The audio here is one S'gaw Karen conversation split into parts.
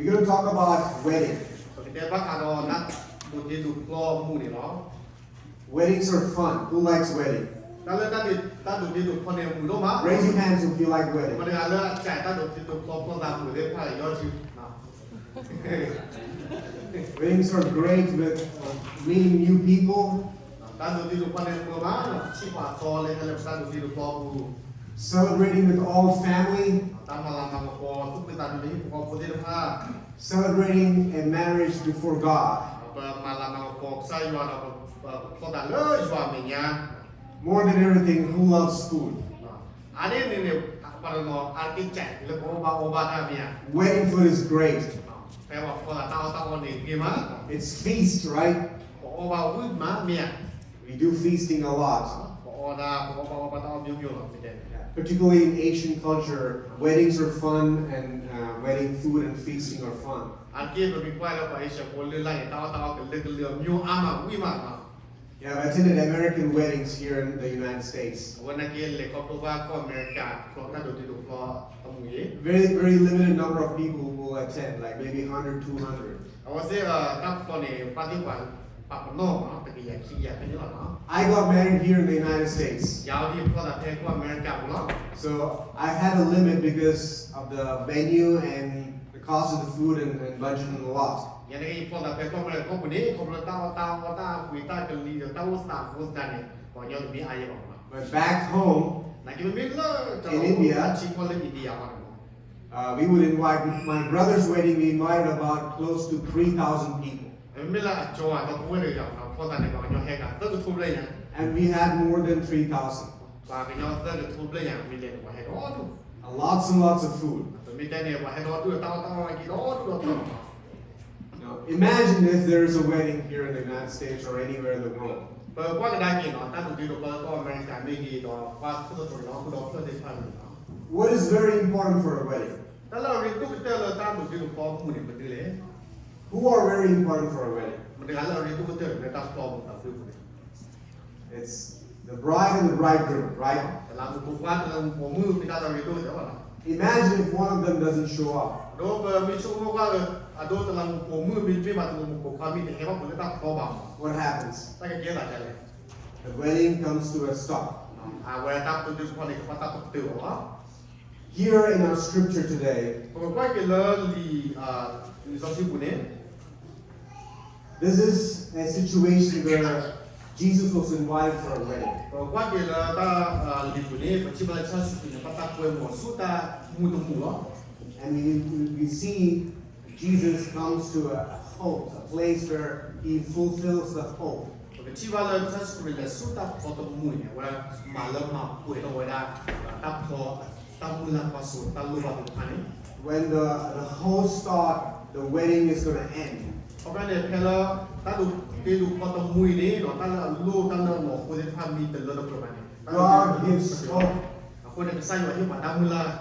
We're going to talk about wedding. ပကတဲဘၣ်ဃးဒီးတၢ်ဒိးတ့ဒိးဖျီအမူးန့ၣ်လီၤ. Weddings are fun. Who likes wedding? တၢ်လၢတၢ်ဒိး တၢ်ဒိးတ့ဒိးဖျီန့ၣ်မုာ်ဒိၣ်မး, Raise your hands if you like wedding. မတၤတဂၤလၢအကြိုက်တၢ်ဒိးတ့ဒိးဖျီဖျီသးမုာ်သ့ၣ်တဖၣ် ယီၢ်စု Weddings are great with uh, meeting new people, တၢ်ဒိးတ့ဒိးဖျီန့ၣ်မုာ်မး, ထံၣ်ပှၤသီလၢဟဲလၢပတၢ်ဒိးတ့ဒိးဖျီအပူၤ, celebrating with all family, တၢ်မၤလၤမၤကပီၤ သူၣ်ဖှံသးညီလၢဟံၣ်ဖိဃီဖိသ့ၣ်တဖၣ်, celebrating a marriage before God. ပမၤလၤမၤကပီၤကစၢ်ယွၤဒီး ပဖျီသးလၢယွၤအမဲာ်ညါ More than everything, who loves food? အါန့ၢ်န့ၣ်န့ၣ် ပှၤတနီၤအါတက့ၢ်စဲးလၢပအီၣ်ဘၣ်အီဘၣ်တၢ်မ့ၢ်ဧါ. Wedding food is great. ဖဲပှၤဖျီသးတၢ်အီၣ်တၢ်အီန့ၣ်ဂ့ၤမး, It's feast, right? ပအီၣ်ဘၣ်ဝံၣ်မးမ့ၢ်ဧါ. We do feasting a lot. ပအီၣ်ဒၣ် ပအီၣ်ဘၣ်အီဘၣ်တၢ်အီၣ်မ့ၢ်မ့ၢ်လီၤ မ့ၢ်တဲ Particularly in Asian culture, weddings are fun and uh, wedding food and feasting are fun. အါတက့ၢ်ပမ့ၢ်ကွၢ်လၢပှၤအ့ရှၢၣ်ဖိလၢ်လၢ်န့ၣ် တၢ်အီၣ်တၢ်အီကလုာ်ကလုာ်မ့ၢ်အါမးဝံၣ်မးလီၤ. Yeah, I've attended American weddings here in the United States. အဝဲန့ၣ်က့ လဲၤခီဖျိဘၣ်ကီၢ်အမဲရကၤ ဖျီတၢ်ဒိးတ့ဒိးဖျီအမူးအံၤ Very, very limited number of people will attend, like maybe hundred, two hundred. အဝဲသ့ၣ်တၢ်ဖျီန့ၣ် ဘၣ်သ့ၣ်ပှၤပာ်ပနီၣ်မး တကယၤခံကယၤဖဲန့ၣ်လီၤ. I got married here in the United States. ယၤဝဲဒၣ်ယဖျီသးဖဲကီၢ်အမဲရကၤပူၤလီၤ. So I had a limit because of the venue and the cost of the food and, and budget and a lot. ယၤန့ၣ်က့ ယဖျီသးဖဲကီၢ်အမဲရကၤပူၤန့ၣ် ခီဖျိတၢ်အီၣ်တၢ်အီတၢ်ပှ့ၤတၢ်ကလံၤဒီးတၢ်အိၣ်သးအဃိသတးန့ၣ် ပှၤကညီတမ့ၢ်အါယဲဘၣ်မး But back home, နာ်က့မ့မ့ၢ်လၢ in India, ထံကီၢ်လၢ India အီၤန့ၣ် uh, we would invite, my brother's wedding, we invited about close to three thousand people. မ့မ့ၢ်လၢအကၠီၤအဒီပုၢ်ဝဲၢ်တဂၤ ဖျီသးန့ၣ် ပှၤကညီဟဲကၤသၢကထိဘျဲၣ်ညါ And we had more than three thousand. ပှၤကညီသၢကထိဘျဲၣ်ညါ မ့ၢ်တဲန့ၣ် ပှၤဟဲဒီဒူၣ် And lots and lots of food. ပမ့ၢ်တဲန့ၣ် ပှၤဟဲဒီဒူၣ်ဒီးတၢ်အီၣ်တၢ်အီက့ၤဒီဒူၣ်ဒီးတၢ် Now, imagine if there is a wedding here in the United States or anywhere in the world. ပကွၢ်ကဒါက့ၤနီၤ တၢ်ဒိးတ့ဒိးဖျီလၢကီၢ်အမဲရကၤမ့ၢ်ဂ့ၤဒီး ကွၢ်ခိၣ်သတြီၤလီၤ ခိၣ်ဒီဖျၢၣ်သ့ၣ်တဖၣ်န့ၣ်လီၤ. What is very important for a wedding? တၢ်လၢအရ့ဒိၣ်ကတၢၢ်လၢတၢ်ဒိးတ့ဒိးဖျီအမူးန့ၣ် မနုၤလဲၣ်. Who are very important for a wedding? မတၤတဂၤလၢအရ့ဒိၣ်ကတၢၢ်လၢတၢ်ဖျီအမူးတၢ်ဖျၢၣ်အပူၤန့ၣ် It's the bride and the bridegroom, right? တလးမူးပိာ်ခွါ တလးမူးပိာ်မုၣ် မ့ၢ်တၢ်လၢအရ့ဒိၣ်ကတၢၢ်ဘၣ်နီၤ. Imagine if one of them doesn't show up. ဒီးပမ့ၢ်ဆိကမိၣ်ကွၢ်လၢ အဒိတလးမူးပိာ်မုၣ် မ့တမ့ၢ်ဘၣ်တလးမူးပိာ်ခွါ မ့ၢ်တဟဲဘၣ်ပှၤလၢတၢ်ဖျီဘၣ်မး What happens? တၢ်ကကဲသးဒ်လဲၣ်. The wedding comes to a stop. အဝဲတၢ်ဒိးတ့ဒိးဖျီန့ၣ် ကဘၣ်တၢ်ပတုာ်အီၤလီၤ. Here in our scripture today, ပကကွၢ်က့ၤလၢလံာ် လံာ်စီဆှံပူၤန့ၣ် This is a situation where Jesus was invited for a wedding. ပကွၢ်က့ၤလၢတၢ်လံာ်ပူၤန့ၣ် ပထံၣ်ဘၣ်လၢကစၢ်ယ့ၣ်ၡူးခရံာ်န့ၣ် ဘၣ်တၢ်ကွဲမုာ်ဆူတၢ်မူးတမူးလီၤ. And we, we, we see Jesus comes to a hope, a place where he fulfills the hope. ပကထံၣ်ဘၣ်လၢကစၢ်ယ့ၣ်ၡူးခရံာ်လဲၤဆူတၢ်ဖျီတမူးန့ၣ် အဝဲမၤလၢမၤပှဲၤထီၣ်ဝဲဒၣ် တၢ်ဖျီ တၢ်မုၢ်လၢ်ကွၢ်စိ တၢ်လိၣ်ဘၣ်သ့ၣ်တဖၣ်န့ၣ် When the, the host thought the wedding is going to end, အခီပညီန့ၣ် ဖဲလၢ တၢ်ဒိးတ့ဒိးဖျီတမူးအံၤန့ၣ်ဒီး တၢ်လၢအလိၣ်တၢ်လၢအလီၤအဃိသ့ၣ်တဖၣ်မ့ၢ်တလၢတပှဲၤဘၣ်န့ၣ် God gives hope. အဃိန့ၣ် ကစၢ်ယွၤဟ့ၣ်ပှၤတၢ်မုၢ်လၢ်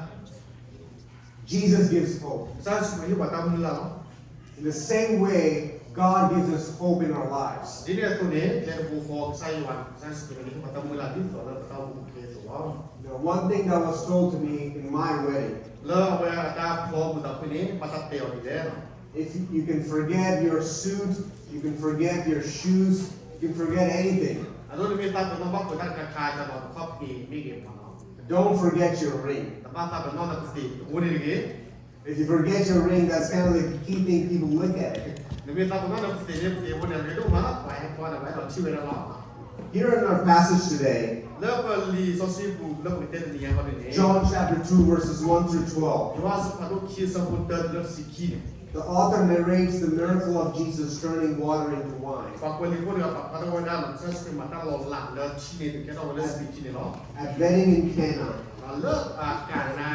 Jesus gives hope. ကစၢ်ယ့ၣ်ၡူးခရံာ်ဟ့ၣ်ပှၤတၢ်မုၢ်လၢ်လီၤ. In the same way, God gives us hope in our lives. ဒ်န့ၣ်အသိးန့ၣ် ဒ်တဘျီဃီ ကစၢ်ယွၤ ကစၢ်ယ့ၣ်ၡူးခရံာ်န့ၣ် ဟ့ၣ်ပှၤတၢ်မုၢ်လၢ်ဒ်သိးလၢပတၢ်အိၣ်မူအသိးလီၤ. The one thing that was told to me in my wedding, လၢအဝဲအတၢ်ဖျီမုာ်သးဖှံန့ၣ် ဘၣ်တၢ်တဲအီၤဒ်လဲၣ် If you can forget your suit, you can forget your shoes, you can forget anything. အဒိနမ့ၢ်သးပ့ၤနီၣ်ဘၣ်ပှဲၤတၢ်တခါခါ တၢ်လီၤတခီၣ်ဖံးမ့ၢ်ဂ့ၤမးနီၤ Don't forget your ring. တဘၣ်သးပ့ၤနီၣ်နပသံးတအိၣ်န့ၣ်တဂ့ၤ. If you forget your ring, that's kind of like the key thing people look at. နမ့ၢ်သးပ့ၤနီၣ်နပသံးန့ၣ် ပသံးအဝဲန့ၣ် ရ့ဒိၣ်မး ပှၤဟဲဖျီန့ၣ် ပှၤအဲၣ်ဒိးထံၣ်ဝဲဒၣ်လီၤ. Here in our passage today, လၢပလံာ်စီဆှံပူၤလၢပကတဲတနံၤညါအံၤန့ၣ် John chapter two, verses one through twelve. ယိၤဟၣ်အဆၢဖးဒိၣ်ခံ အဆၢဖိတၢတုၤလၢတဆံခံန့ၣ် The author narrates the miracle of Jesus turning water into wine. ပှၤကွဲးလံာ်ဖိတဂၤ ပာ်ဖျါထီၣ်ဝဲဒၣ် ကစၢ်ယ့ၣ်ၡူးခရံာ်မၤတၢ်လီၤလးလၢထံန့ၣ် ကဲထီၣ်ဝဲလၢစပံးထံန့ၣ်လီၤ. At wedding in Cana, လၢအကၤနါ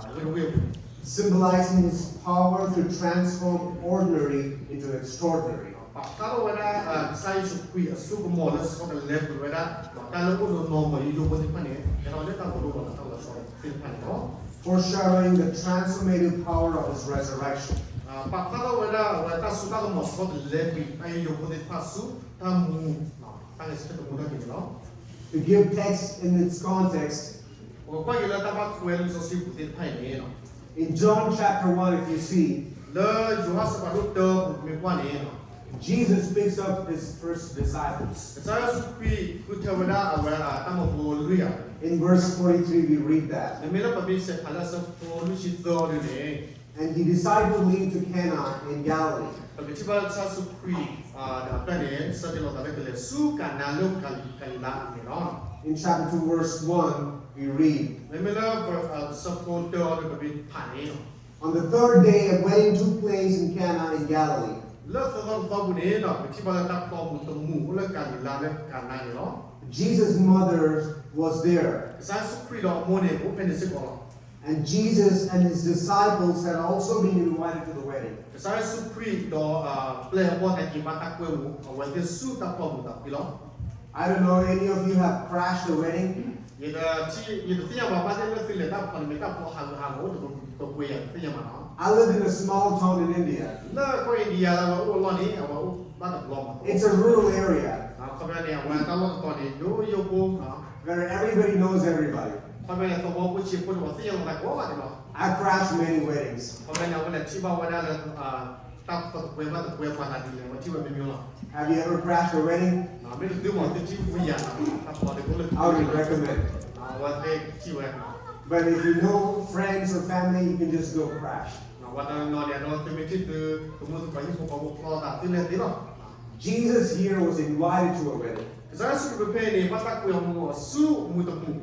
ဝ့ၢ်တဝ့ၢ်အပူၤ symbolizing his power to transform ordinary into extraordinary. ပာ်ဖျါထီၣ်ဝဲဒၣ် ကစၢ်ယ့ၣ်ၡူးခရံာ်အစိကမီၤလၢဆီတလဲကွံာ်ဝဲဒၣ် တၢ်လၢအိၣ်နီၢ်နီၢ်မီၤ ယိယိဖိသ့ၣ်တဖၣ်န့ၣ် ကဲထီၣ်လၢတၢ်လီၤဒိၣ်လီၤလးတၢ်လီၤဆီသ့ၣ်တဖၣ်န့ၣ်လီၤ. Foreshadowing the transformative power of his resurrection. ပာ်ဖျါထီၣ်ဝဲဒၣ်အဝဲတၢ်စိတၢ်ကမီၤဆီတလဲကွံာ် တၢ်ယိယိဖိသ့ၣ်တဖၣ်ဆူတၢ်မူ တၢ်ဂဲၤဆၢထၢၣ်တမူထီၣ်က့ၤန့ၣ်လီၤ. To give text in its context, ပကကွၢ်က့ၤလၢတၢ်ဘၣ်ထွဲလံာ်စီဆှံပူၤသ့ၣ်တဖၣ်အံၤန့ၣ်လီၤ. In John chapter one, if you see, လၢယိၤဟၣ်အဆၢဒိၣ်တၢ ပမ့ၢ်ကွၢ်န့ၣ်, Jesus picks up his first disciples. ကစၢ်ယ့ၣ်ၡူးခရံာ်ဃုထၢဝဲဒၣ်အဝဲအတၢ်မၤဖိလွံၢ်ဂၤန့ၣ်, In verse forty-three we read that. မ့မ့ၢ်လၢပမ့ၢ်ဆဲးဖးလၢအဆၢဖိလွံၢ်ဆံသၢဒ်န့ၣ်, And he decided to leave to Cana in Galilee. ပကထံၣ်ဘၣ်လၢကစၢ်ယ့ၣ်ၡူးခရံာ် ဒီးအတၢ်န့ၣ် ဆၢတဲာ်လီၤသးလၢကလဲၤဆူကၤနါလၢကၤလံၤလါန့ၣ်လီၤ. In chapter two, verse one, we read, မ့မ့ၢ်လၢအဆၢဖိတၢအီၤဒီး ပမ့ၢ်ဖးန့ၣ်လီၤ. On the third day, a wedding took place in Cana in Galilee. လၢသၢသီတသီပူၤန့ၣ်ဒီး ပထံၣ်ဘၣ်လၢတၢ်ဖျီမူးတမူးအိၣ်လၢကၤလံၤလါလၢကၤနါန့ၣ်လီၤ. Jesus' mother was there. ကစၢ်ယ့ၣ်ၡူးခရံာ်ဒီးအမိၢ်န့ၣ် အိၣ်ဖဲန့ၣ်စ့ၢ်ကီးလီၤ. And Jesus and his disciples had also been invited to the wedding. ကစၢ်ယ့ၣ်ၡူးခရံာ်ဒီး ပျဲၢ်အဘီၣ်သၣ်က့ၤဘၣ်တၢ်ကွဲမူး အဝဲသ့ၣ်ဆူတၢ်ဖျီမူးသးဖှံလီၤ. I don't know any of you have crashed a wedding. ယတသ့ၣ်ညါဘၣ် ဘၣ်သ့ၣ်လၢသုလဲၤတၢ်ဖီန့ၣ် မ့ၢ်တၢ်ဖီဟးဂူာ်ဟးဂီၤအိၣ်တပှဲၤယၤ တသ့ၣ်ညါဘၣ်နီၤ. I live in a small town in India. လၢကီၢ်အ့ဒံယါလၢအဝဲအိၣ်အလီၢ်န့ၣ် အဝဲအိၣ်ဘၣ်တဘျီမး. It's a rural area. ခီပညီန့ၣ် အဝဲတၢ်လီၢ်တတီၤန့ၣ် ယိယိဖိ, ခီပညီန့ၣ် everybody knows everybody. ခီပညီန့ၣ် သဝီဖိဆံးဖိန့ၣ် ပှၤသ့ၣ်ညါလီၤသးကိးဂၤဒဲးလီၤ. I crashed many weddings. ခီပညီန့ၣ် အဝဲလဲၤထံၣ်ဘၣ်ဝဲဒၣ်လၢ တၢ်ဖီတကွဲဘၣ်တကွဲပှၤသးဒ်လဲၣ် အဝဲထံၣ်ဝဲမ့ၢ်မ့ၢ်လီၤ. Have you ever crashed a wedding? မ့ၢ်တသုမ့ၢ်သုထံၣ်ဝံၤယၤ တၢ်ဖီတကွဲလၢ I would recommend. အဝဲသ့ၣ်ထံၣ်ဝဲ. But if you know friends or family, you can just go crash. ပှၤတနီၤန့ၣ် အဒိ သုမ့ၢ်ထံၣ်သု သုမုၣ်သုပှၤဟံၣ်ဖိဃီဖိဖျီသး သုလဲၤသ့လီၤ. Jesus here was invited to a wedding. ကစၢ်ယ့ၣ်ၡူးခရံာ်ဖဲအံၤန့ၣ် ဘၣ်တၢ်ကွဲအီၤမူးအီၤဆူမူးတမူး.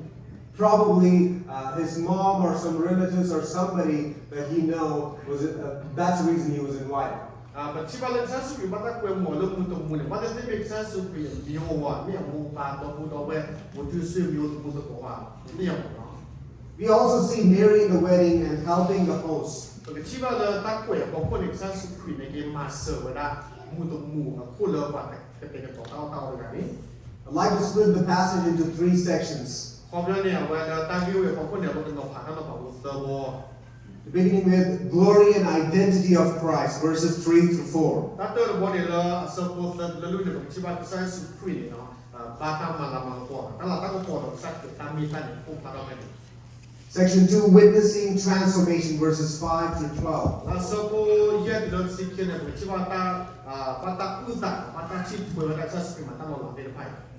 Probably uh, his mom or some relatives or somebody that he know was, uh, that's the reason he was invited. ပထံၣ်ဘၣ်လၢကစၢ်ယ့ၣ်ၡူးခရံာ်ဘၣ်တၢ်ကွဲမူးအီၤလၢမူးတမူးန့ၣ် ဘၣ်သ့ၣ်သ့ၣ်မ့ၢ်ကစၢ်ယ့ၣ်ၡူးခရံာ်အမံၤအဝၤ မ့ၢ်အမိၢ်အပၢ်ဒီပုၢ်ဒီဝဲၢ် မိၢ်ထူၣ်ဆူမံၤအိၣ်သမူသကိးဝၤ မ့ၢ်အမိၢ်လီၤ. We also see Mary in the wedding and helping the host. ပကထံၣ်ဘၣ်လၢတၢ်ကွဲးအဖီခိၣ်န့ၣ် ကစၢ်ယ့ၣ်ၡူးခရံာ်န့ၣ် က့ၤမၤစၢၤဝဲဒၣ် မူးတမူးအခိၣ်လၢပှၤကတဲာ်ကတီၤတၢ်အီၣ်တၢ်အီတဂၤန့ၣ်. I'd like to split the passage into three sections. ခီပညီန့ၣ် အဝဲလၢတၢ်ဂ့ၢ်ဝဲအဖီခိၣ်န့ၣ် အဝဲကနီၤဖးတၢ်နီၤဖးဖိသၢဘီ Beginning with glory and identity of Christ, verses three through four. တၢ်တၢတဘီန့ၣ်လၢအဆၢဖိသၢတုၤလၢလွံၢ်န့ၣ် ပကထံၣ်ဘၣ်ကစၢ်ယ့ၣ်ၡူးခရံာ်န့ၣ် ဘၣ်တၢ်မၤလၤမၤကပီၤ တၢ်လၤတၢ်ကပီၤဒီးကစၢ်ခရံာ်တၢ်မ့ၢ်တၢ်န့ၣ် အိၣ်ဖျါထီၣ်ဖဲန့ၣ်. Section two, witnessing transformation, verses five through twelve. လၢအဆၢဖိယဲၢ်တုၤလၢတဆံခံန့ၣ် ပကထံၣ်ဘၣ်တၢ် ဘၣ်တၢ်အုၣ်သး ဘၣ်တၢ်ထံၣ်ထွဲဝဲဒၣ်ကစၢ်ယ့ၣ်ၡူးခရံာ်မၤတၢ်လီၤလးသ့ၣ်တဖၣ်အံၤ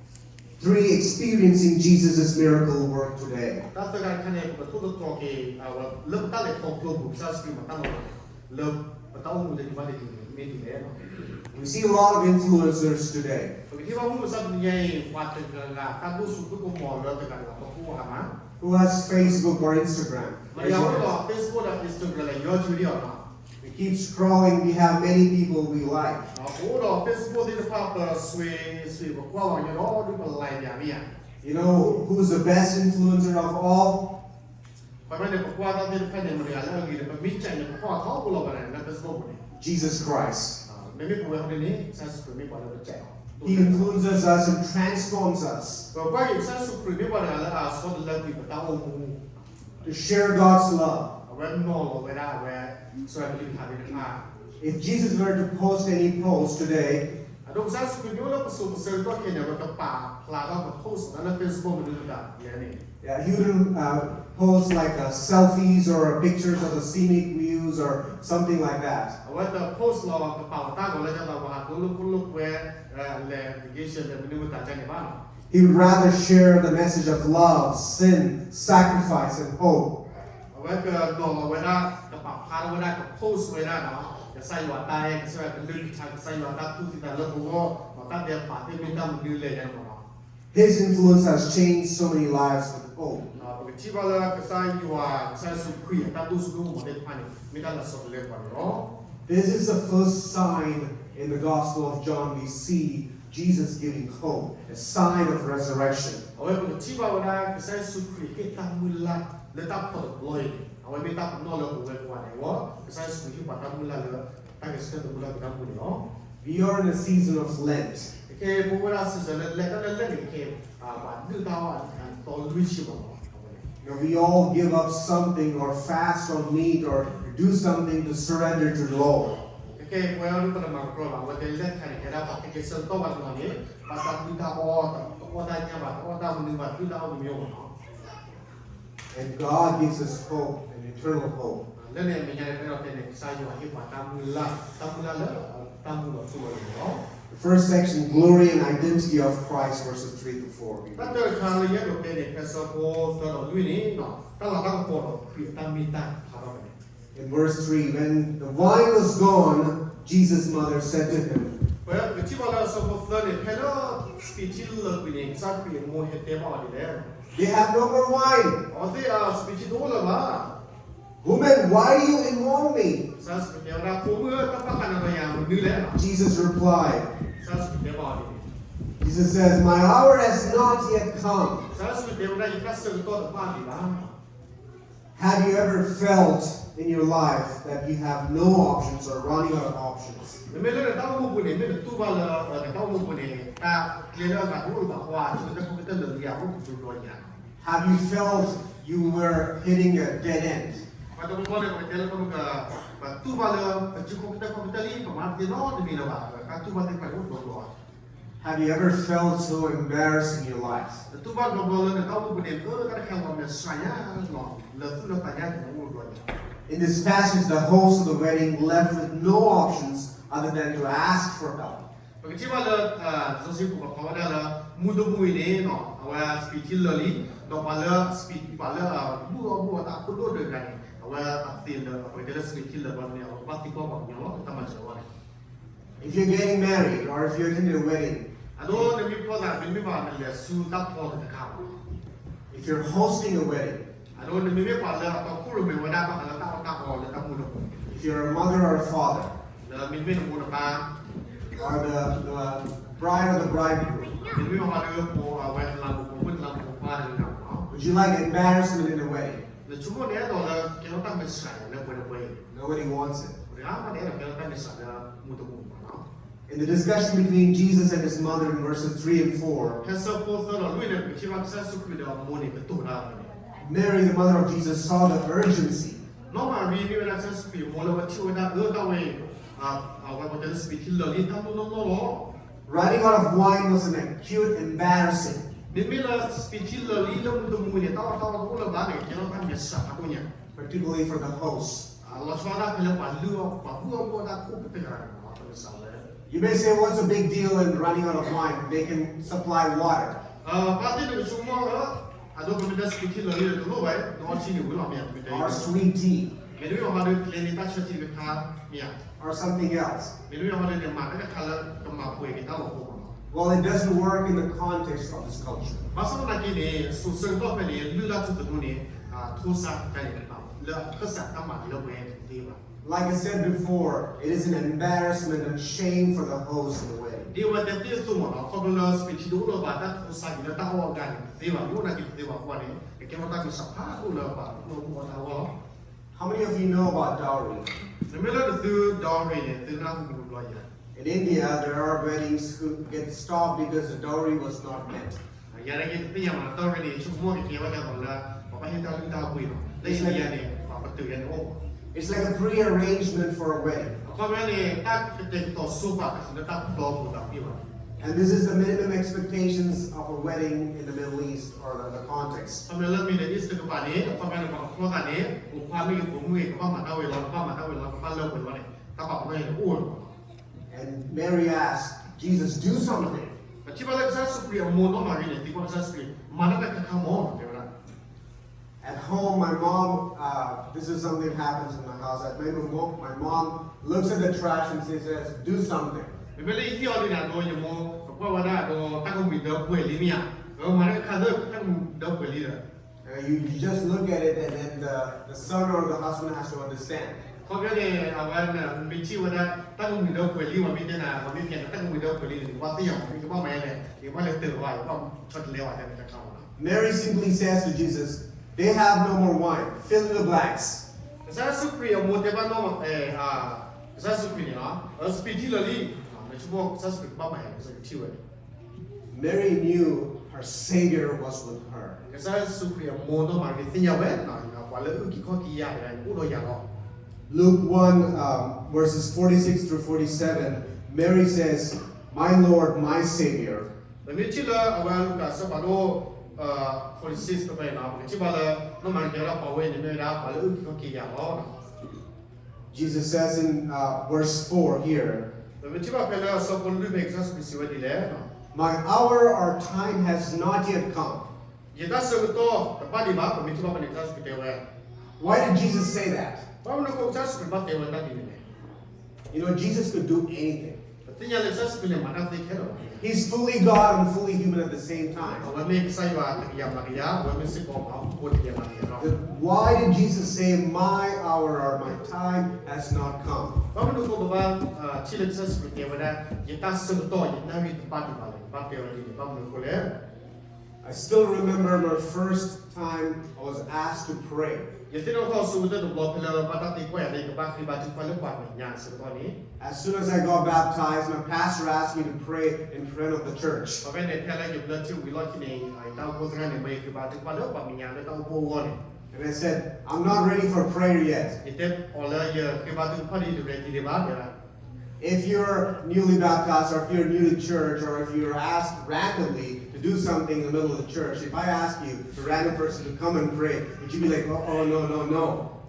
Three, experiencing Jesus' miracle work today. တၢ်သၢခါတခါန့ၣ် ပကထိၣ်သတြီၤက့ၤ လၢပတၢ်လဲၤခီဖျိပူၤ ကစၢ်ယ့ၣ်ၡူးခရံာ်မၤတၢ်လီၤလး လၢပတၢ်အိၣ်မူတနံၤဘၣ်တနံၤန့ၣ် မ့ၢ်ဒ်လဲၣ်. We see a lot of influencers today ပကထံၣ်ဘၣ်မုၢ်မဆါတနံၤညါအံၤ ပှၤတဂၤဂၤ တၢ်ဒိၣ်စိဒိၣ်ကမီၤလၢတဂၤတဂၤ ပှၤကိးဂၤမး who has Facebook or Instagram. မ့ၢ်ယၤအိၣ်ဒီး Facebook ဒီး Instagram လဲၤယီကၠူဒံးအီၤနီၤ We keep scrolling, we have many people we like. ပအိၣ်ဒီး Facebook သ့ၣ်တဖၣ် ပစွ့စွ့ ပကွၢ်လီၤညီဒီး ဒုးပ like မ့ၢ်ဧါ. You know who's the best influencer of all? ပမ့ၢ်န့ၣ် ပကွၢ်တၢ်သ့ၣ်တဖၣ်န့ၣ် မတၤတဂၤလၢအဂ့ၤန့ၣ် ပမ့ၢ်ကဲန့ၣ် ပကွၢ်အထီဘိလီၤဝဲဒၣ်န့ၣ် လၢ Facebook ပူၤန့ၣ် Jesus Christ. မ့မ့ၢ်ပဝဲဟီဒ်န့ၣ် ကစၢ်ယ့ၣ်ၡူးခရံာ်မ့ၢ်ပှၤလၢပကဲအီၤ He influences us and transforms us ပကွၢ်က့ၤကစၢ်ယ့ၣ်ၡူးခရံာ်မ့ၢ်ပှၤတဂၤလၢအဆီတလဲကွံာ်ပတၢ်အိၣ်မူ to share God's love. အဝဲနီၤလီၤဝဲဒၣ်အဝဲ ကစၢ်ယွၤကလုၢ်ကထါသ့ၣ်တဖၣ် If Jesus were to post any post today, အဒိ ကစၢ်ယ့ၣ်ၡူးခရံာ်မ့ၢ်အိၣ်လၢပစိၤပဆၢကတီၢ်ခဲအံၤန့ၣ် အဝဲကပာ်ဖျါထီၣ်က post လၢ Facebook မနုၤမတၤလဲၣ်န့ၣ် yeah, he wouldn't uh, post like uh, selfies or pictures of the scenic views or something like that. အဝဲတ post လီၤ ကပာ်လီၤတၢ်ဂီၤလၢ ကသးပှၤဟးကျိလိာ်ခိၣ်လိာ်ကွဲ လဲၤ vacation လဲၤမနုၤမတၤဒ်န့ၣ်ဘၣ်နီၤ He would rather share the message of love, sin, sacrifice, and hope. အဝဲကနီၤလီၤဝဲဒၣ် ကပာ်ဖျါထီၣ်ဝဲဒၣ် က post ဝဲဒၣ်နီၤ ကစၢ်ယွၤတၢ်အဲၣ် ကစၢ်ယွၤကလုၢ်ကထါ ကစၢ်ယွၤတၢ်သူၣ်ဖှံသးညီလၢပဂီၢ် တၢ်ဒဲးဘးသ့ၣ်မ့ၢ်တၢ်မနုၤလဲၣ်န့ၣ်မးနီၤ His influence has changed so many lives with hope. ပကထံၣ်ဘၣ်လၢကစၢ်ယွၤ ကစၢ်ယ့ၣ်ၡူးခရံာ်အတၢ်ဒိၣ်စိဒိၣ်ကမီၤသ့ၣ်တဖၣ်န့ၣ် မ့ၢ်တၢ်လၢအဆီတလဲပှၤန့ၣ်လီၤ This is the first sign in the Gospel of John we see Jesus giving hope, a sign of resurrection. အဝဲပကထံၣ်ဘၣ်ဝဲဒၣ် ကစၢ်ယ့ၣ်ၡူးခရံာ်ဟ့ၣ်တၢ်မုၢ်လၢ်လၢတၢ်ဖီၣ်တဘျီအံၤန့ၣ် အဝဲမ့ၢ်တၢ်ပနီၣ်လၢပဝဲကိးဂၤဒဲးအဂီၢ် ကစၢ်ယ့ၣ်ၡူးခရံာ်ဟ့ၣ်ပှၤတၢ်မုၢ်လၢ်လၢ တၢ်ဂဲၤဆၢထၢၣ်သမူလၢပတၢ်မူန့ၣ်လီၤ We are in a season of Lent. ခဲအံၤပအိၣ်ဝဲဒၣ် season လၢ Lent တၢ်လၢ Lent န့ၣ် ခဲအံၤ ပှၤဒုၣ်တၢ်အီၣ်အသီလွံၢ်ဆံဘၣ်လီၤ You know, we all give up something or fast or meat or do something to surrender to the Lord. ခဲအံၤပဝဲဒၣ်ပတမၤကပီၤဘၣ် အဝဲတဲ Lent တခါန့ၣ် ကဲဒၣ်ပှၤကဲကဲဆၢကတီၢ်ဘၣ်တနီၤန့ၣ် ဘၣ်တၢ်ဒုၣ်တၢ်အီၣ် တအီၣ်တၢ်ညၣ်ဘၣ် တအီၣ်တၢ်မနုၤဘၣ် ဒုၣ်တၢ်အီၣ်မနုၤမ့ၢ်အိၣ်ဘၣ်နီၤ And God gives us hope, an eternal hope. လၢန့ၣ်အမဲာ်ညါန့ၣ် ပအဲၣ်ဒိးတဲန့ၣ် ကစၢ်ယွၤဟ့ၣ်ပှၤတၢ်မုၢ်လၢ်, တၢ်မုၢ်လၢ်လၢတၢ်မူလီၤထူလီၤယိာ်လီၤ. The first section, glory and identity of Christ, verses three to four. တၢ်တခါလၢယအဲၣ်ဒိးတဲန့ၣ် ဖဲဆၢဖိသၢဒီးလွံၢ်န့ၣ်, တၢ်လၤတၢ်ကပီၤဒီးခရံာ်အတၢ်မ့ၢ်တၢ်တီဖဲန့ၣ် In verse three, when the wine was gone, Jesus' mother said to him, ပကထံၣ်ဘၣ်လၢအဆၢဖိသၢန့ၣ် ဖဲလၢစပံးထံလၢာ်ကွံာ်န့ၣ် ကစၢ်ခရံာ်အမိၢ်ဟဲတဲဘၣ်အီၤဒ်လဲၣ်, They have no more wine. အဝဲသ့ၣ်စပံးထံတအိၣ်လၢၤဘၣ်. Woman, why do you involve me? ကစၢ်ယ့ၣ်ၡူးတဲဝဲဒၣ် ဖိမုၣ်ဧၢ တၢ်ဘၣ်ဃးနၤဒီးယၤမနုၤလဲၣ်. Jesus replied, ကစၢ်ယ့ၣ်ၡူးတဲဘၣ်အီၤဒ်န့ၣ်, Jesus says, my hour has not yet come. ကစၢ်ယ့ၣ်ၡူးတဲဝဲဒၣ် ယတၢ်ဆၢကတီၢ်တဘၣ်ဒံးဘၣ်. Have you ever felt in your life that you have no options or running out of options? မ့မ့ၢ်လၢနတၢ်အိၣ်မူပူၤန့ၣ် မ့ၢ်နတူၢ်ဘၣ်လၢနတၢ်အိၣ်မူပူၤန့ၣ် တၢ်ကျဲလၢအဂၤတအိၣ်လၢၤဘၣ်ဃိ အဆိကတၢၢ်ခိကတၢၢ်လၢာ်လံဧါ အိၣ်ကဒိဘျီဧါ. Have you felt you were hitting a dead end? ပှၤတဘျီဘျီန့ၣ် ပကတဲလၢပမုၢ်က ပတူၢ်ဘၣ်လၢ ပစုခိၣ်ကတၢၢ်ခိကတၢၢ်လံ ပမၤတသ့နီတမံၤလၢၤဘၣ် ပတၢ်တူၢ်ဘၣ်သ့ၣ်တဖၣ်န့ၣ်အိၣ်တဘျီဘျီဧါ. Have you ever felt so embarrassed in your life? နတူၢ်ဘၣ်တဘျီဘျီလၢနတၢ်အိၣ်မူပူၤန့ၣ် အၢ တၢ်တခါလီၤ မ့ၢ်စှၤညါလီၤ လၢသူၣ်လၢသးညါန့ၣ်အိၣ်တဘျီညါ. In this passage, the host of the wedding left with no options other than to ask for help. ပကထံၣ်ဘၣ်လၢ စီဆှံပူၤပာ်ဖျါဝဲဒၣ်လၢ မူတမူအံၤန့ၣ် အဝဲစပံးထံလၢာ်လံ, ဒီးပှၤလၢစပံး ပှၤလၢဘူၣ်အီၣ်ဘူၣ်အီတၢ်အခိၣ်ဒိၣ်ဒိၣ်တဂၤန့ၣ် အဝဲအသ့လၢ ပကတဲလၢစပံးထံလၢာ်ဘၣ်န့ၣ် အဝဲကဘၣ်သံကွၢ်ပှၤကညီလီၤ တၢ်မၤစၢၤဝဲန့ၣ် If you're getting married or if you're attending a wedding, အဒိ နမ့ၢ်ဖျီသး မ့တမ့ၢ်ဘၣ် နလဲၤဆူတၢ်ဖျီတခါ if you're hosting a wedding, အဒိ နမ့မ့ၢ်ပှၤလၢအတီခိၣ်ရိၣ်မဲဝဲဒၣ် ဘၣ်ဃးလၢတၢ်အီၣ်တၢ်အီလၢတၢ်မူတမူ if you're a mother or a father, လၢမ့တမ့ၢ်နမိၢ်နပၢ် or the, the bride or the bridegroom, မ့တမ့ၢ်ဘၣ်ဃးလၢ အဝဲတလးမူးဖိ မ့ၢ်တလးမူးဖိခွါတဂၤန့ၣ်လီၤ would you like embarrassment in the wedding? နဆိကမိၣ်န့ၣ် အဲၣ်ဒိးလၢကဲထီၣ်တၢ်မၤစှၤလၢပှဲၤဒီးပှဲၤအံၤ Nobody wants it. ပှၤတဂၤမးန့ၣ် အဲၣ်ဒိးကဲထီၣ်တၢ်မၤစှၤလၢမူတမူဘၣ်နီၤ In the discussion between Jesus and his mother in verses three and four, ဖဲဆၢဖိသၢဒီးလွံၢ်န့ၣ် ပထံၣ်ဘၣ်ကစၢ်ယ့ၣ်ၡူးခရံာ်ဒီးအမိၢ်န့ၣ် ကတိၤတၢ်ဝဲန့ၣ် Mary, the mother of Jesus, saw the urgency. နီၢ်မၤရံမ့ၢ်ဝဲဒၣ်ကစၢ်ယ့ၣ်ၡူးခရံာ်အမိၢ်လၢအဝဲထံၣ်ဝဲဒၣ်အၢတၢ်ဝဲအံၤ အဝဲပတဲလၢစပံးထံလၢာ်လံ တၢ်လိၣ်လိၣ်လီၢ်လီၤ Running out of wine was an acute embarrassment. မ့မ့ၢ်လၢစပံးထံလၢာ်လံလၢမူတမူန့ၣ် တၢ်အီၣ်တၢ်အီတအိၣ်လၢၤဘၣ်န့ၣ် ကဲထီၣ်တၢ်မၤစှၤဖးဒိၣ်ညါ Particularly for the host. လီၤဆီဒၣ်တၢ်ဖဲလၢပှၤလုၢ်အီၣ် ပှၤဘူၣ်အီၣ်ဘူၣ်အီတၢ်ခိၣ်ကတၢၢ်တဂၤန့ၣ် တၢ်မၤစှၤဝဲ You may say, what's a big deal in running out of wine? They can supply water. ဘၣ်သ့ၣ်နကဆိကမိၣ်လၢ အဒိ ပမ့ၢ်တဲစပံးထံလၢာ်လံတလိၣ်ဝဲ နအီထံန့ၣ်ဝံၤလီၤမ့ၢ်ဧါ ပမ့ၢ်တဲ Or sweet tea. မ့တမ့ၢ်ဘၣ်ဃးဒီးကျဲန့ၣ် တၢ်ဆၢထံတခါမ့ၢ်ဧါ Or something else. မ့တမ့ၢ်ဘၣ်ဃးဒီးနမၤတၢ်တခါလၢကမၤပှဲၤက့ၤတၢ်လီၢ်ဖိမ့ၢ်နီၤ Well, it doesn't work in the context of this culture. ဘၣ်ဆၣ်သနာ်က့န့ၣ် စိၤဆၢကတီၢ်ဖဲန့ၣ် လုၢ်လၢ်ထူသနူန့ၣ် ထိစါတၢ်န့ၣ် လၢအခၢၣ်စးတၢ်မၤလၢပှဲၤတသ့ဘၣ် Like I said before, it is an embarrassment and shame for the host of the wedding. ဒ်အဝဲတဲတ့ၢ်အသိးမ့ၢ်နီၤ ခီဖျိလၢစပံးထံတအိၣ်လၢၤဘၣ် တၢ်ထိစါက့ၤလၢတၢ်အီၣ်အဂၤန့ၣ် တသ့ဘၣ် မ့ၢ်အိၣ်နာ်က့ၤတသ့ဘၣ်အဃိန့ၣ် ကကဲထီၣ်တၢ်မၤစှၤဖးဒိၣ်လၢပှၤဘူၣ်အီၣ်ဘူၣ်အီတၢ်အဂီၢ်လီၤ How many of you know about dowry? မ့မ့ၢ်လၢနသု dowry န့ၣ် သုနၢ်ဟူမူတဘျီယၤ In India, there are weddings who get stopped because the dowry was not met. ယၤဒၣ်က့ၤတသ့ၣ်ညါမး dowry န့ၣ် ဆိကမိၣ်ကကဲဝဲဒၣ်လီၤလၢ ပှၤဘၣ်ဟ့ၣ်တၢ်လုၢ်တၢ်ပှ့ၤလီၤ လၢ India န့ၣ် ပှၤပတုာ်ယၤန့ၣ်အိၣ် It's like a pre-arrangement for a wedding. အခီပညီန့ၣ် တၢ်ကတဲာ်ကတီၤဆိပာ်ကစၢ်လၢတၢ်ဖျီပူၤသးပှ့ၤဘၣ် And this is the minimum expectations of a wedding in the Middle East or the context. အခီပညီလၢ Middle East တကပၤန့ၣ် အခီပညီန့ၣ် ပှၤကဖျီသးန့ၣ် ပိာ်ခွါမ့ၢ်ဂ့ၤ ပိာ်မုၣ်ဂ့ၤ ကဘၣ်မၤတၢ်ဝဲလီၤ ကဘၣ်မၤတၢ်ဝဲလီၤ ကဘၣ်လၢပှဲၤလီၤန့ၣ် တၢ်ပာ်ပနီၣ်န့ၣ်အိၣ်လီၤ And Mary asked Jesus, do something. ပထံၣ်ဘၣ်လၢကစၢ်ယ့ၣ်ၡူးခရံာ်အမိၢ်နီၢ်မၤရံန့ၣ် သံကွၢ်ကစၢ်ယ့ၣ်ၡူးခရံာ် မၤတၢ်တခါခါမ့ၢ် တဲဝဲဒၣ် At home, my mom, uh, this is something happens in my house. At my, mo- my mom looks at the trash and she says, do something. မ့မ့ၢ်လၢယဟံၣ်အီၤဒ်န့ၣ်အဒိ ယမိၢ်ကကွၢ်ဝဲဒၣ်အဒိ တၢ်ကမှံၤဒၢပှဲၤလံမ့ၢ်ဧါ, မၤတၢ်တခါဒီးတၢ်ကမှံၤဒၢပှဲၤလံဒီး Uh, you, you just look at it and then the, the son or the husband has to understand. အခီပညီန့ၣ် အဝဲမ့ၢ်ထံၣ်ဝဲဒၣ် တၢ်ကမှံၤဒၢပှဲၤလံ ပှၤမ့ၢ်တဲနၤ ပှၤမ့ၢ်တဲနၤ တၢ်ကမှံၤဒၢပှဲၤလံန့ၣ် နကဘၣ်သ့ၣ်ညါမး နကဘၣ်မၤယါလဲၣ် နကဘၣ်လဲၤတၢၤဝဲ နကဘၣ်ဆီတလဲဝဲ တဲတခါမး Mary simply says to Jesus, they have no more wine. Fill in the blanks. ကစၢ်ယ့ၣ်ၡူးခရံာ်အမိၢ်တဲဘၣ်နီၢ် ကစၢ်ယ့ၣ်ၡူးခရံာ်န့ၣ်လီၤ, စပံးထံလၢာ်လံ, နဆိကမိၣ်ကစၢ်ယ့ၣ်ၡူးခရံာ်ကဘၣ်မၤယါလဲၣ် ကစၢ်ယ့ၣ်ၡူးခရံာ်ထံၣ်ဝဲ Mary knew her Savior was with her. ကစၢ်ယ့ၣ်ၡူးခရံာ်အမိၢ်နီၢ်မၤရံသ့ၣ်ညါဝဲ ပှၤလၢအအုၣ်က့ၤခီၣ်က့ၤယၤတဂၤန့ၣ် အိၣ်ဒီးယၤလီၤ. Luke one, um, verses forty-six through forty-seven, Mary says, my Lord, my Savior. ပမ့ၢ်ထံၣ်လၢအဝဲလူၤကၣ်အဆၢဖးဒိၣ် forty-six ဖဲဖဲန့ၣ် ပကထံၣ်ဘၣ်လၢ နီၢ်မၤရံတဲဝဲဒၣ်ပှၤဝဲအံၤန့ၣ်မ့ၢ်ဝဲဒၣ် ပှၤလၢအအုၣ်က့ၤခီၣ်က့ၤယၤလီၤ. Jesus says in uh, verse four here, ပမ့ၢ်ထံၣ်ဘၣ်ဖဲလၢအဆၢဖိလွံၢ်ဖဲ ကစၢ်ယ့ၣ်ၡူးခရံာ်စံးဝဲဒ်လဲၣ်, My hour or time has not yet come. ယတၢ်ဆၢကတီၢ်တဘၣ်ဒံးဘၣ်, ပမ့ၢ်ထံၣ်ဘၣ်ဖဲန့ၣ် ကစၢ်ယ့ၣ်ၡူးခရံာ်တဲဝဲ, Why did Jesus say that? ဘၣ်မနုၤအဃိကစၢ်ယ့ၣ်ၡူးခရံာ်ဘၣ်တဲဝဲဒၣ်ဒ်န့ၣ်လဲၣ်. You know, Jesus could do anything. ပသ့ၣ်ညါလၢကစၢ်ယ့ၣ်ၡူးခရံာ်န့ၣ်မၤတၢ်သ့ခဲလၢာ်လီၤ. He's fully God and fully human at the same time. အဝဲမ့ၢ်ကစၢ်ယွၤတကယၤမၤကယၤ, အဝဲမ့ၢ်စ့ၢ်ကီးမၤဟီၣ်ခိၣ်ဖိတကယၤမၤကယၤလီၤ. But why did Jesus say, My hour or my time has not come? ဘၣ်မနုၤအဃိပဘၣ်ထံၣ်လၢကစၢ်ယ့ၣ်ၡူးခရံာ်တဲဝဲဒၣ်, ယတၢ်ဆၢကတီၢ်, ယနၣ်ရံၣ်တဘၣ်ဒံးဘၣ်လဲၣ်, ဘၣ်တဲဝဲဒ်န့ၣ် ဘၣ်မနုၤအဃိလဲၣ်. I still remember my first time I was asked to pray. ယသ့ၣ်နီၣ်ထီၣ်အဆိကတၢၢ်တဘျီဖဲလၢဘၣ်တၢ်သံကွၢ်ယၤလၢယကဘၣ်ဃ့ဘါထုကဖၣ်လၢပှၤမဲာ်ညါအဆၢကတီၢ်န့ၣ်, As soon as I got baptized, my pastor asked me to pray in front of the church. အဝဲန့ၣ်ဖဲလၢယဘျၢထံဝံၤလီၢ်ခံန့ၣ်, ယတၢ်အိၣ်ဖှိၣ်သရၣ်န့ၣ် မ့ၢ်ယဃ့ဘါထုကဖၣ်လၢပှၤမဲာ်ညါလၢတၢ်အိၣ်ဖှိၣ်အဂီၢ်န့ၣ်, And I said, I'm not ready for prayer yet. ယတဲအီၤလၢယဃ့ဘါထုကဖၣ်ဒီး ready ဒံးဘၣ်, တဲဝဲဒၣ် If you're newly baptized or if you're new to church or if you're asked randomly to do something in the middle of the church, if I ask you, a random person, to come and pray, would you be like, oh, oh, no, no, no?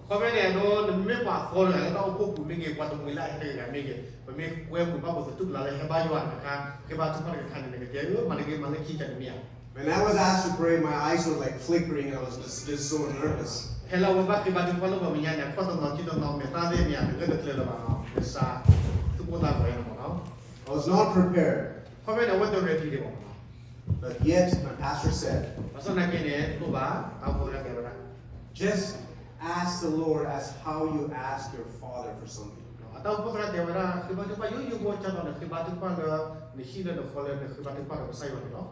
ခီဖျိန့ၣ် နမ့ၢ်ပှၤသီတဂၤလၢတၢ်အိၣ်ဖှိၣ်ပူၤမ့ၢ်ဂ့ၤ, ပှၤတမှံၤလၢအဟဲတဂၤမ့ၢ်ဂ့ၤ, ပမ့ၢ်ကွဲမုာ်ဘၣ်ပသးတူၢ်ကလာ်လၢဟဲဘါယွၤတခါ, ဃ့ဘါထုကဖၣ်တခါန့ၣ် နကတဲ မၤတဂ့ၤမၤလၢခံကတမံၤဧါ. When I was asked to pray, my eyes were like flickering. I was just, just so nervous. ဖဲလၢအဝဲဘၣ်ဃ့ဘါထုကဖၣ်လၢပှၤမဲာ်ညါန့ၣ် အကွၢ်တနီၤကံၢ်တနီၤမဲာ်သၣ်သ့ၣ်မ့ၢ်ဧါ, တဂၢၢ်တကျၢၤလၢၤဘၣ်နီၤ, ကစၢ်သူၣ်ကိၢ်သးဂီၤအံၤန့ၣ်မ့ၢ်နီၤ. I was not prepared. ခီဖျိန့ၣ် အဝဲတ ready ဒံးဘၣ်မ့ၢ်နီၤ. But yet, my pastor said, ဘၣ်ဆၣ်သနာ်က့န့ၣ် တလိၣ်ဘၣ်, တၢ်အိၣ်ဖှိၣ်သရၣ်တဲဝဲဒၣ်, Just ask the Lord as how you ask your father for something. အတၢ်အိၣ်ဖှိၣ်သရၣ်တဲဝဲဒၣ် ဃ့ဘါထုကဖၣ်ယိယိဖိ ကၢ်သိးန့ၣ် ဃ့ဘါထုကဖၣ်လၢ နဟံၣ်လၢနဃီလၢနဃ့ဘါထုကဖၣ်ဒီးကစၢ်ယွၤန့ၣ်လီၤ.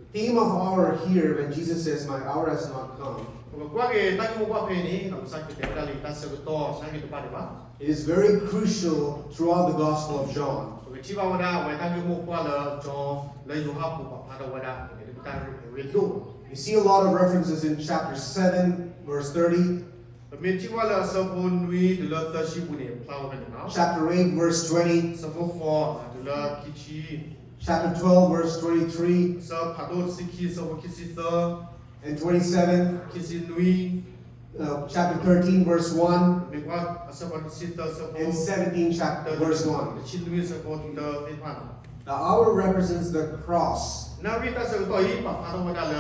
The theme of our here, when Jesus says, My hour has not come, ပကကွၢ်က့ၤတၢ်ဂ့ၢ်မိၢ်ပှၢ်ဖဲအံၤန့ၣ် ကစၢ်ခရံာ်တဲဝဲဒၣ်လၢယတၢ်ဆၢကတီၢ် ကစၢ်ခရံာ်တဘၣ်ဒံးဘၣ်. It is very crucial throughout the Gospel of John. ပကထံၣ်ဘၣ်ဝဲဒၣ်အဝဲတၢ်ဂ့ၢ်မိၢ်ပှၢ်လၢ John လၢယိၤဟၣ်ပူၤပာ်ဖျါထီၣ်ဝဲဒၣ်န့ၣ် တၢ်ဂ့ၢ်ဝဲဒိၣ် We see a lot of references in chapter seven, verse thirty, ပမ့ၢ်ထံၣ်ဘၣ်လၢအဆၢဖိနွံတုၤလၢသၢဆံပူၤန့ၣ် ဖျါဝဲဖဲန့ၣ်လီၤ. Chapter eight, verse twenty, အဆၢဖိဃိး တုၤလၢခံဆံ, chapter twelve, verse twenty-three, အဆၢဖးဒိၣ်တဆံခံ အဆၢဖိခံဆံသၢ, and twenty-seven, ခံဆံနွံ, uh, chapter thirteen, verse one, မ့ၢ်ကွၢ်အဆၢဖိတဆံသၢ အဆၢဖိ and seventeen, chapter, verse one. တဆံနွံ အဆၢဖိတၢသ့ၣ်တဖၣ်န့ၣ် The hour represents the cross. နၣ်ရံၣ်တၢ်ဆၢကတီၢ်အံၤ ပာ်ဖျါထီၣ်ဝဲဒၣ်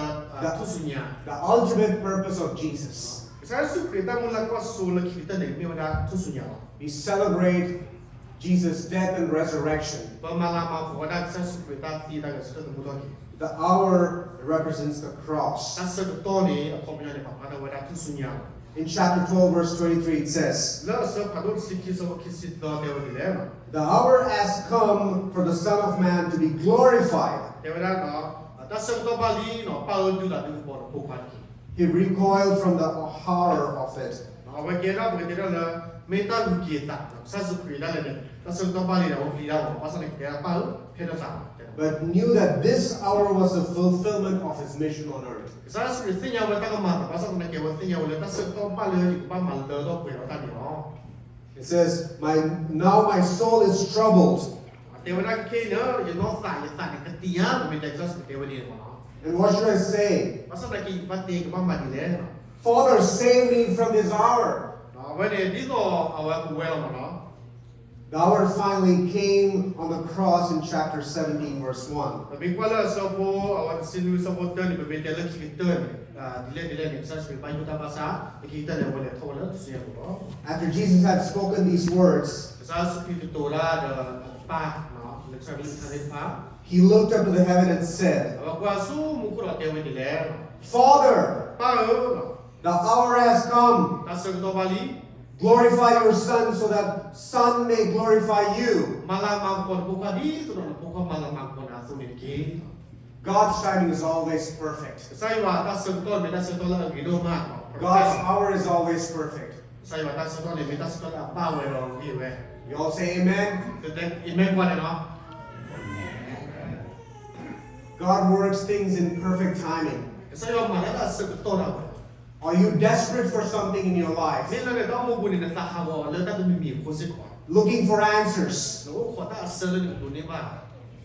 လၢ ထူၣ်စုညါ, the ultimate purpose of Jesus. ကစၢ်ယ့ၣ်ၡူးခရံာ်တၢ်မုၢ်လၢ်ကွၢ်စိလၢခံကတၢၢ်န့ၣ် မ့ၢ်ဝဲဒၣ်ထူၣ်စုညါလီၤ. We celebrate Jesus' death and resurrection. ပမၤလၤမၤကပီၤဝဲဒၣ်ကစၢ်ယ့ၣ်ၡူးခရံာ်တၢ်သံတၢ်ဂဲၤဆၢထၢၣ်သမူထီၣ်က့ၤ The hour represents the cross. တၢ်ဆၢကတီၢ်န့ၣ် အခီပညီန့ၣ် ပာ်ဖျါထီၣ်ဝဲဒၣ်ထူၣ်စုညါလီၤ. In chapter twelve, verse twenty-three, it says, လၢအဆၢဖးဒိၣ်တဆံခံ အဆၢဖိခံဆံသၢတဲဝဲဒ်လဲၣ်, The hour has come for the Son of Man to be glorified. တဲဝဲဒၣ်, တၢ်ဆၢကတီၢ်ဘၣ်လံနီၤ, ပၢ်ဧၢ ဒုးသးဒုးကပီၤနဖိခွါတက့ၢ်. He recoiled from the horror of it. အဝဲကဲဒၣ် ပကတဲဒၣ်လၢ မ့ၢ်တၢ်အုၣ်က့ၤသး, ကစၢ်ယ့ၣ်ၡူးခရံာ်ဒၣ်လဲာ်န့ၣ် တၢ်ဆၢကတီၢ်ဘၣ်လံန့ၣ် အဝဲပျံၤတၢ်လီၤ, ဘၣ်ဆၣ်န့ၣ် ကတဲဒၣ်ပၢ်ဧၢ ဟဲဒီးသးလီၤ. But knew that this hour was the fulfillment of his mission on earth. ကစၢ်ယ့ၣ်ၡူးခရံာ်သ့ၣ်ညါဝဲတၢ်ကမၤအသး ဘၣ်ဆၣ်သနာ်က့ အဝဲသ့ၣ်ညါဝဲလၢတၢ်ဆၢကတီၢ်ဘၣ်လၢ ယကဘၣ်မၤလၢထီၣ်ပှဲၤဒီးတၢ်န့ၣ်လီၤ. It says, my, now my soul is troubled. တဲဝဲဒၣ်ခဲအံၤလၢ ယနီၢ်သးယသးန့ၣ် ကသံၣ်ညါ ပမ့ၢ်တဲကစၢ်ယ့ၣ်ၡူးခရံာ်တဲဝဲဒ်န့ၣ်မ့ၢ်နီၤ. And what should I say? ဘၣ်ဆၣ်သနာ်က့ ယကဘၣ်တဲ ယကဘၣ်မၤဒ်လဲၣ်. Father, save me from this hour. အဝဲန့ၣ် ဒ်သိးအဝဲကဝဲလီၤမ့ၢ်နီၤ. The hour finally came on the cross in chapter seventeen, verse one. ပမ့ၢ်ကွၢ်လၢအဆၢဖိ အဝဲတဆံနွံ အဆၢဖိတၢန့ၣ် ပမ့ၢ်တဲလၢခံကတၢၢ်န့ၣ် ဒ်လဲၣ်ဒ်လဲၣ်န့ၣ် ကစၢ်ယ့ၣ်ၡူးခရံာ်ဘၣ်ယိၣ်တၢ်ဘၣ်ဆၣ် လၢခံကတၢၢ်န့ၣ် အဝဲလဲၤထီၣ်ဝဲလၢထူၣ်စုညါပူၤလီၤ. After Jesus had spoken these words, ကစၢ်ယ့ၣ်ၡူးခရံာ်ကတိၤတၢ်ဒီးအပၢ် လၢကစၢ်ကလုၢ်ကထါသ့ၣ်တဖၣ် he looked up to the heaven and said, အဝဲကွၢ်ဆူမူခိၣ်ဒီးတဲဝဲဒ်လဲၣ်, Father, ပၢ်ဧၢ the hour has come. တၢ်ဆၢကတီၢ်ဘၣ်လံ. Glorify your Son so that Son may glorify you. မၤလၤမၤကပီၤနဖိခွါ ဒ်သိးဒီးနဖိခွါမၤလၤမၤကပီၤနၤအသိးန့ၣ်တက့ၢ်. God's timing is always perfect. ကစၢ်ယွၤအတၢ်ဆၢကတီᢢ်န့ၣ် မ့ၢ်တၢ်ဆၢကတီၢ်လၢအဂ့ၤဒိၣ်မး. God's hour is always perfect. ကစၢ်ယွၤအတၢ်ဆၢကတီၢ်န့ၣ် မ့ၢ်တၢ်ဆၢကတီၢ်လၢအဘၣ်ဝဲဒီးဂ့ၤဝဲ. You all say amen. ပတဲ amen ကွၢ်န့ၣ်လီၤ. God works things in perfect timing. ကစၢ်ယွၤမၤတၢ်လၢအဆၢကတီၢ်ဒၣ်ဝဲ. Are you desperate for something in your life? မ့ၢ်လၢနတၢ်အိၣ်မူပူၤန့ၣ် နသးဟးဂီၤလၢတၢ်တမံၤမံၤအဃိစ့ၢ်ကီး, looking for answers? နအိၣ်ခိးတၢ်အဆၢလၢနကဒိးန့ၢ်ဘၣ်.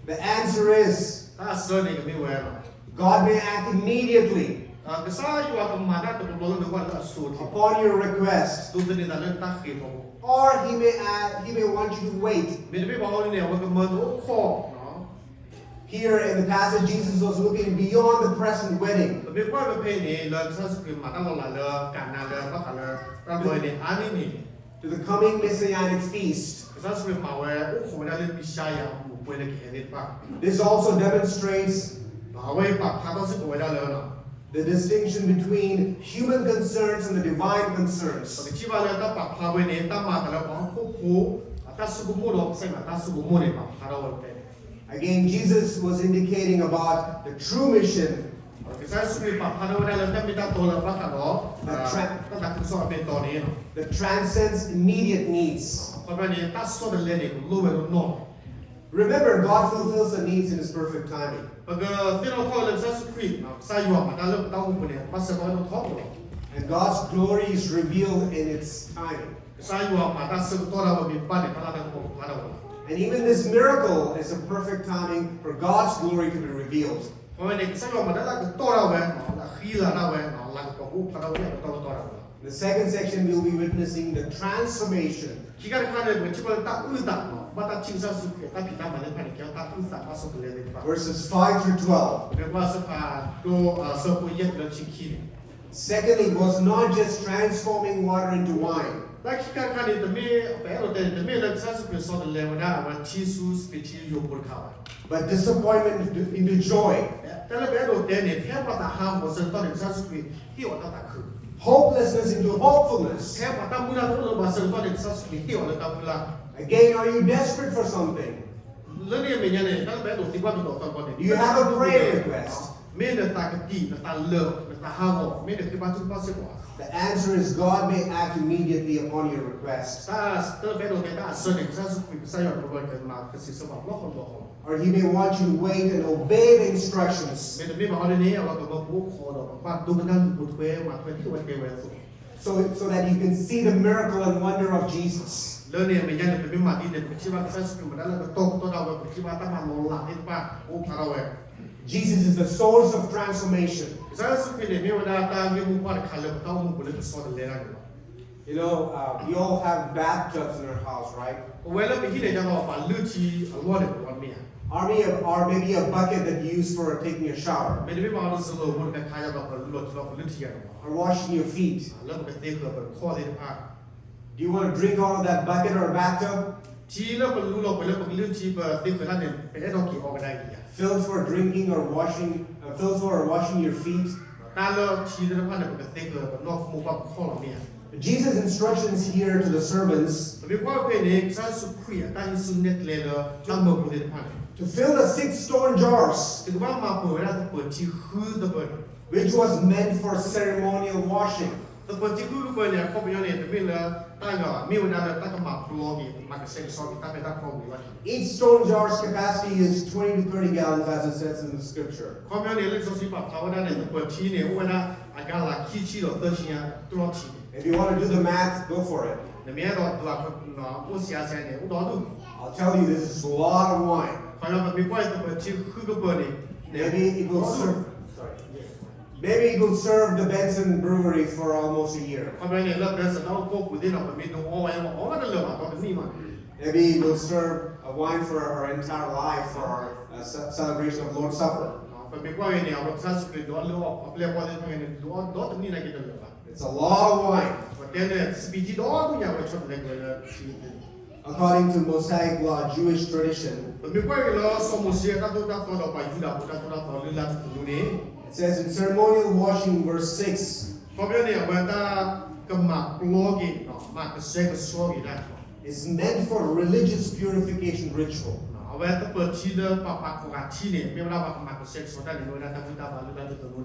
The answer is, တၢ်အဆၢန့ၣ်ကမ့ၢ်ဝဲလီၤ. God may act immediately. ကစၢ်ယွၤကမၤတၢ်တဘျီဘျီလၢနဂီၢ်လၢအဆိအတီၢ်, upon your request, ဒိးသန့ၤသးလၢနတၢ်ဃ့အဖီခိၣ်, or he may add, he may want you to wait, မ့တမ့ၢ်ဘၣ်အီၤန့ၣ် အဝဲကမၢနအိၣ်ခိး Here in the passage, Jesus was looking beyond the present wedding ပမ့ၢ်ကွၢ်ဖဲဖဲအံၤန့ၣ် လၢကစၢ်ယ့ၣ်ၡူးခရံာ်မၤတၢ်လီၤလးလၢကၤနါလၢဘၣ်ဃးလၢ တၢ်ဘျီအံၤန့ၣ် အါန့ၢ်န့ၣ် to the coming Messianic feast. ကစၢ်ယ့ၣ်ၡူးခရံာ်မၤဝဲအိၣ်ခိးဝဲဒၣ်လၢမ့ၤၡါယၤအပူၤအပှဲၤလၢကဟဲသ့ၣ်တဖၣ် This also demonstrates အဝဲအံၤပာ်ဖျါထီၣ်စ့ၢ်ကီးဝဲဒၣ်လၢ the distinction between human concerns and the divine concerns. ပကထံၣ်ဘၣ်လၢတၢ်ပာ်ဖျါဝဲန့ၣ် တၢ်မၤအသးလၢပှၤဟီၣ်ခိၣ်ဖိ အတၢ်ဆိကမိၣ်ဒီးကစၢ်ယွၤအတၢ်ဆိကမိၣ်န့ၣ် ပာ်ဖျါထီၣ်ဝဲဖဲ Again, Jesus was indicating about the true mission ကစၢ်ယ့ၣ်ၡူးခရံာ်ပာ်ဖျါထီၣ်ဝဲဒၣ်လၢတၢ်မ့ၢ်တၢ်တီလၢဘၣ်ဃးဒီး တၢ်သးခုကစီၣ်အမ့ၢ်အတီန့ၣ် that transcends immediate needs. အခီပညီန့ၣ် တၢ်ဆီတလဲန့ၣ် ကလိၣ်ဝဲနီၢ်နီၢ် Remember, God fulfills the needs in His perfect timing. ပကသ့ၣ်နီၣ်ထီၣ်လၢကစၢ်ယ့ၣ်ၡူးခရံာ် ကစၢ်ယွၤမၤတၢ်လၢပတၢ်အိၣ်မူပူၤန့ၣ် ဘၣ်ဆၢကတီၢ်နီၣ်ထီဘိလီၤ. And God's glory is revealed in its timing. ကစၢ်ယွၤမၤတၢ်ဆၢကတီၢ်ဒၣ်ဝဲမ့ၢ်ဘၣ်န့ၣ် တၢ်လၢတၢ်ကပီၤကဖျါထီၣ်ဝဲလီၤ. And even this miracle is a perfect timing for God's glory to be revealed. အဝဲန့ၣ် ကစၢ်ယွၤမၤတၢ်လၢအကတီၢ်ဒၣ်ဝဲ လၢအဃံလၤဒၣ်ဝဲ လၢအကပီၤကအိၣ်ဖျါထီၣ်ဝဲလၢအကတီၢ်ကတီၢ်ဒၣ်ဝဲလီၤ. The second section, we'll be witnessing the transformation. ခံခါတခါန့ၣ် ပကထံၣ်ဘၣ်လၢတၢ်အုၣ်သး ဘၣ်တၢ်ထံၣ်ကစၢ်ယ့ၣ်ၡူးခရံာ်အတၢ်ဖံးတၢ်မၤသ့ၣ်တဖၣ်န့ၣ် ကဲထီၣ်တၢ်အုၣ်သးဘၣ်ဆီတလဲသ့ၣ်တဖၣ် Verses five through twelve. ပကကွၢ်စဖးဒိၣ် အဆၢဖိယဲၢ်တုၤလၢဆံခံန့ၣ် Secondly, it was not just transforming water into wine. တၢ်ခံခါတခါန့ၣ် တမ့ၢ် ပအဲၣ်ဒိးတဲန့ၣ် တမ့ၢ်လၢကစၢ်ယ့ၣ်ၡူးခရံာ်ဆီတလဲဝဲဒၣ် အဝဲထံဆူစပံးထံယိာ်ဖိတခါဘၣ်. But disappointment into, into joy. တၢ်လၢပအဲၣ်ဒိးတဲန့ၣ် ဖဲပှၤသးဟးဂီၤဆၢကတီၢ်န့ၣ် ကစၢ်ယ့ၣ်ၡူးခရံာ်ဟ့ၣ်အီၤတၢ်သးခု Hopelessness into hopefulness. ဖဲပှၤတၢ်မုၢ်လၢ်တအိၣ်လၢၤဘၣ်ဆၢကတီၢ်န့ၣ် ကစၢ်ယ့ၣ်ၡူးခရံာ်ဟ့ၣ်အီၤလၢတၢ်မုၢ်လၢ် Again, are you desperate for something? လၢန့ၣ်အမဲာ်ညါန့ၣ် တၢ်လၢပအဲၣ်ဒိးသံကွၢ်ကဒီးသီခီန့ၣ် Do you have a prayer request? မ့ၢ်နသးကတံာ် နသးလၢာ် နသးဟးဂီၤ မ့ၢ်နဃ့ဘါထုကဖၣ်စ့ၢ်ကီးဧါ The answer is God may act immediately upon your request. တၢ်လၢပအဲၣ်ဒိးတဲတၢ်အဆၢန့ၣ် ကစၢ်ယ့ၣ်ၡူးခရံာ် ကစၢ်ယွၤတဘျီဘျီန့ၣ် ကမၤကဆှီကဆှီပှၤလီၢ်ဃီလီၢ်ဃီလီၤ. Or he may want you to wait and obey the instructions. မ့တမ့ၢ်ဘၣ်အီၤဒ်န့ၣ် အဝဲကဘၣ်ပအိၣ်ခိးဒီး ပကဘၣ်ဒိကနၣ်လူၤပိာ်ထွဲမၤထွဲဒ်အဝဲတဲဝဲအသိး So, so that you can see the miracle and wonder of Jesus. လၢန့ၣ်အမဲာ်ညါန့ၣ် ပမ့ၢ်မၤဒ်န့ၣ် ပကထံၣ်ဘၣ်ကစၢ်ယ့ၣ်ၡူးခရံာ်မၤတၢ်လၢအကတီၢ်ကတီၢ်ဒၣ်ဝဲ ပကထံၣ်ဘၣ်တၢ်မၤလီၤလးသ့ၣ်တဖၣ် ကအိၣ်ဖျါထီၣ်ဝဲ Jesus is the source of transformation. ကစၢ်ယ့ၣ်ၡူးခရံာ်န့ၣ် မ့ၢ်ဝဲဒၣ်တၢ်ဂ့ၢ်မိၢ်ပှၢ်တခါလၢပတၢ်အိၣ်မူပူၤလၢကဆီတလဲဒၣ်န့ၣ်လီၤ. You know, uh, we all have bathtubs in our house, right? ပဝဲလၢပဟံၣ်န့ၣ် ဒ်သိးပှၤလုၢ်ထံအလီၢ်န့ၣ် ပဝဲမ့ၢ်ဧါ Or maybe a, or maybe a bucket that you use for taking a shower. မ့တမ့ၢ်ဘၣ်အီၤ တစလိၤဖိတခါခါ ဒ်သိးပှၤလုၢ်လီၢ်ထံလီၢ် ပလုၢ်ထံယၤန့ၣ်လီၤ. Or washing your feet. လၢပကသ့ဃၢၤပခီၣ်သ့ၣ်တဖၣ် Do you want to drink out of that bucket or bathtub? ထံလၢပလူလီၤပှဲၤလၢပကလုၢ်ထံ ပသ့ဃၢၤတၢ်န့ၣ် ပအဲၣ်ဒိးက့ၤအီကဒါက့ၤဧါ Filled for drinking or washing, uh, filled for washing your feet. တၢ်လၢထံသ့ၣ်တဖၣ်န့ၣ် ပကသ့ဃၢၤပနီၢ်ကမိၣ်ပှၢ်ပခီၣ်လီၤမ့ၢ်ဧါ Jesus' instructions here to the servants ပမ့ၢ်ကွၢ်ဖဲန့ၣ် ကစၢ်ယ့ၣ်ၡူးခရံာ်အတၢ်ဟံးစုနဲၣ်ကျဲလၢ တၢ်မၢဖိသ့ၣ်တဖၣ်န့ၣ် To fill the six stone jars ကဘၣ်မၤပှဲၤဝဲဒၣ်သပၢၤထံဃုသပၢၤန့ၣ် which was meant for ceremonial washing. သပၢၤထံဃုကပၢၤန့ၣ် အခီပညီန့ၣ် တမ့ၢ်လၢတၢ်ဂၤဘၣ် မ့ၢ်ဝဲဒၣ်လၢတၢ်ကမၤပျီက့ၤ မၤကဆှဲကဆှီက့ၤ တၢ်ဖဲတၢ်ဖီဝံၤလီၤ. Each stone jar's capacity is twenty to thirty gallons, as it says in the scripture. အခီပညီန့ၣ် လံာ်စီဆှံပာ်ဖျါဝဲဒၣ်န့ၣ် သပၢၤထံန့ၣ် အိၣ်ဝဲဒၣ်အကၤလၤခံဆံဒီးသၢဆံညါတြီထံန့ၣ် If you want to do the math, go for it. နမ့ၢ်အဲၣ်ဒိးဒွး အိၣ်စှၤစှၤန့ၣ် အိၣ်ဒီဒူၣ် I'll tell you, this is a lot of wine. ခီပညီ ပမ့ၢ်ကွၢ်အံၤ သပၢၤထံဃုကပၢၤန့ၣ် Maybe it will serve, sorry. Maybe it will serve the Benson Brewery for almost a year. ခီပညီန့ၣ် လၢ Benson တၢ်အိၣ်ဖှိၣ်ပူၤသ့ၣ်နီၤ ပမ့ၢ်ဒုးအီဝဲအီတလၢာ်ဘၣ် ဒီတနံၣ်မးန့ၣ် Maybe it will serve a wine for our entire life, for our, uh, ce-, celebration of Lord's Supper. ပမ့ၢ်ကွၢ်ဂ့ၤန့ၣ် အဝဲကစၢ်ယ့ၣ်ၡူးခရံာ်ဒုးအီလၢအီအပျဲၢ်အဘီၣ်သ့ၣ်တဖၣ်န့ၣ် ဒုးအီဒီတနံၣ်နာ်က့တလၢာ်ဘၣ် It's a lot of wine. ပတဲန့ၣ် စပံးထံဒီဒူၣ်ညါဝဲဆီတလဲက့ၤဝဲလၢထံ According to Mosaic law, Jewish tradition, ပမ့ၢ်ကွၢ်ဂ့ၤလၢစီၤမိၤၡ့အတၢ်သိၣ်တၢ်သီဒီးပှၤယူဒၤဖိတၢ်သိၣ်တၢ်သီလၢလါတသနူန့ၣ် it says in ceremonial washing, verse six, ခီပညီန့ၣ် အဝဲတၢ်ကမၤပျီက့ၤ မၤကဆှဲကဆှီက့ၤတၢ်န့ၣ် is meant for religious purification ritual. အဝဲသပၢၤထံလၢပှၤပာ်ကီၤဂၤထံန့ၣ် မ့ၢ်ဝဲဒၣ်ပှၤကမၤကဆှဲကဆှီတၢ်န့ၣ် မ့ၢ်ဝဲဒၣ်တၢ်မုၢ်တၢ်ဘါလၢလါတသနူ